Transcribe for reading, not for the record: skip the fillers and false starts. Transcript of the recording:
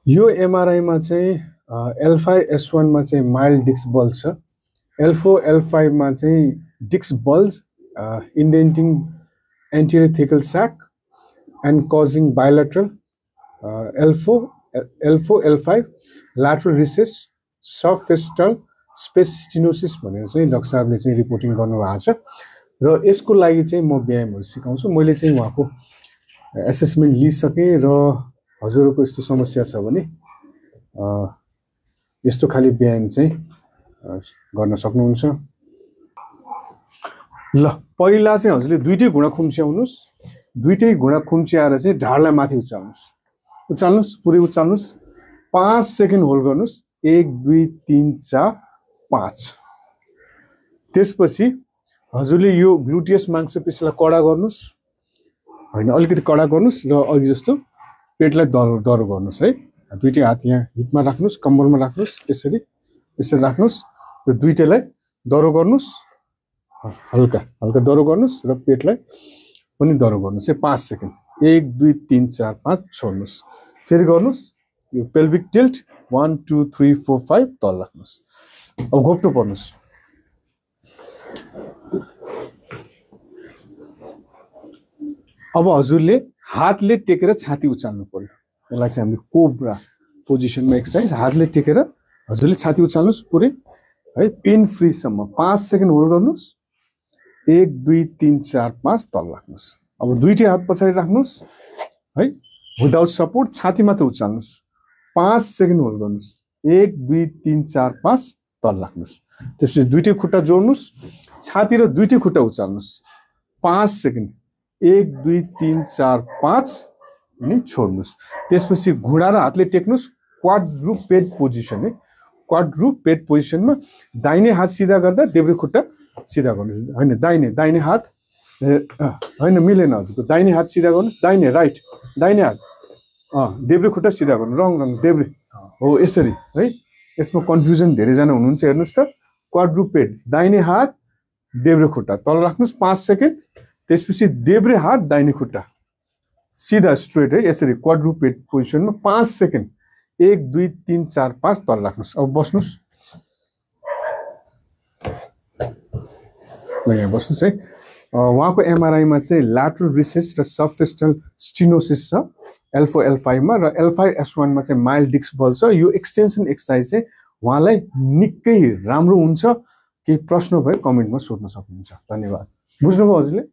यो एमआरआई मा चाहिँ L5 S1 मा चाहिँ माइल्ड डिस्क बल्ज छ। L4 L5 मा चाहिँ disc bulge indenting anterior thecal sac and causing bilateral L4 L5 lateral recess subfacial space stenosis भनेर चाहिँ डाक्टर साहबले चाहिँ रिपोर्टिङ गर्नुभएको छ र यसको लागि चाहिँ म व्यायामहरु सिकाउँछु। मैले चाहिँ उहाँको एसेसमेन्ट लिइसके र हजुरहरुको यस्तो समस्या छ भने यस्तो खाली व्यायाम चाहिँ गर्न सक्नुहुन्छ। ल पहिला चाहिँ हजुरले दुईटै घुँडा खुम्च्याउनुस्। दुईटै घुँडा खुम्च्याएर चाहिँ ढाडलाई माथि उचाल्नुस्। उचाल्नुस्, पुरै उचाल्नुस्। 5 सेकेन्ड होल्ड गर्नुस्। 1 2 3 4 5। त्यसपछि हजुरले यो ग्लुटियस मांसपेशीलाई कडा गर्नुस्। हैन अलिकति कडा गर्नुस् र अघि जस्तो पेटलाई दरो गर्नुस् है। दुईटै हात यहाँ हिपमा राख्नुस्, कम्बलमा राख्नुस्, यसरी राख्नुस् र दुईटैलाई दरो गर्नुस्। हल्का हल्का दरो गर्नुस् र पेटलाई पनि दरो गर्नुस्। 5 सेकेन्ड। 1 2 3 4 5 छोड्नुस्। फेरि गर्नुस्। यो पेल्भिक टिल्ट 1 2 3 4 5 तल राख्नुस्। अब घोप्टो पर्नुस्। अब हजुरले हातले टेकेर छाती उचाल्नु पर्यो। यसलाई चाहिँ हामीले कोब्रा पोजिसनमा एक्सरसाइज। हातले टेकेर हजुरले छाती उचाल्नुस् पुरै है, पेन फ्री सम्म। 5 सेकेन्ड होल्ड गर्नुस्। 1 2 3 4 5 तल राख्नुस्। अब दुईटै हात पछाडी राख्नुस् है, विदाउट सपोर्ट छाती मात्र उचाल्नुस्। 5 सेकेन्ड होल्ड गर्नुस्। 1 2 3 4 5 तल राख्नुस्। त्यसपछि दुईटै खुट्टा जोड्नुस्। छाती र दुईटै खुट्टा उचाल्नुस्। 5 सेकेन्ड। 1 2 3 4 5 अनि छोड्नुस्। त्यसपछि घुँडा र हातले टेक्नुस्। क्वाड्रुपेड पोजिसन है। क्वाड्रुपेड पोजिसनमा दाहिने हात सिधा गर्दा देब्रे खुट्टा सिधा गर्नुस्। हैन दाहिने हात हैन मिलेन हजुरको। दाहिने हात सिधा गर्नुस्। दाहिने राइट दाहिने हात देब्रे खुट्टा सिधा गर्नु। रङ देब्रे हो यसरी है। यसमा कन्फ्युजन धेरै जना हुनुहुन्छ। हेर्नुस् त क्वाड्रुपेड दाहिने हात देब्रे खुट्टा तल राख्नुस्। 5 सेकेन्ड। त्यसपछि देब्रे हात दाहिने खुट्टा सिधा स्ट्रेट है, यसरी क्वाड्रुपेड पोजिसनमा 5 सेकेन्ड। 1 2 3 4 5 तल राख्नुस्। अब बस्नुस्। ल यहाँ बस्नुस् है। उहाँको एमआरआई मा चाहिँ ल्याटरल रिसेस र सबफेस्टल स्टेनोसिस छ L4 L5 मा, र L5 S1 मा चाहिँ माइल्ड डिस्क बल्ज छ। यो एक्सटेन्सन एक्सरसाइज चाहिँ उहाँलाई निकै राम्रो हुन्छ। केही प्रश्न भए कमेन्टमा सोध्न सक्नुहुन्छ। धन्यवाद। बुझ्नुभयो हजुरले?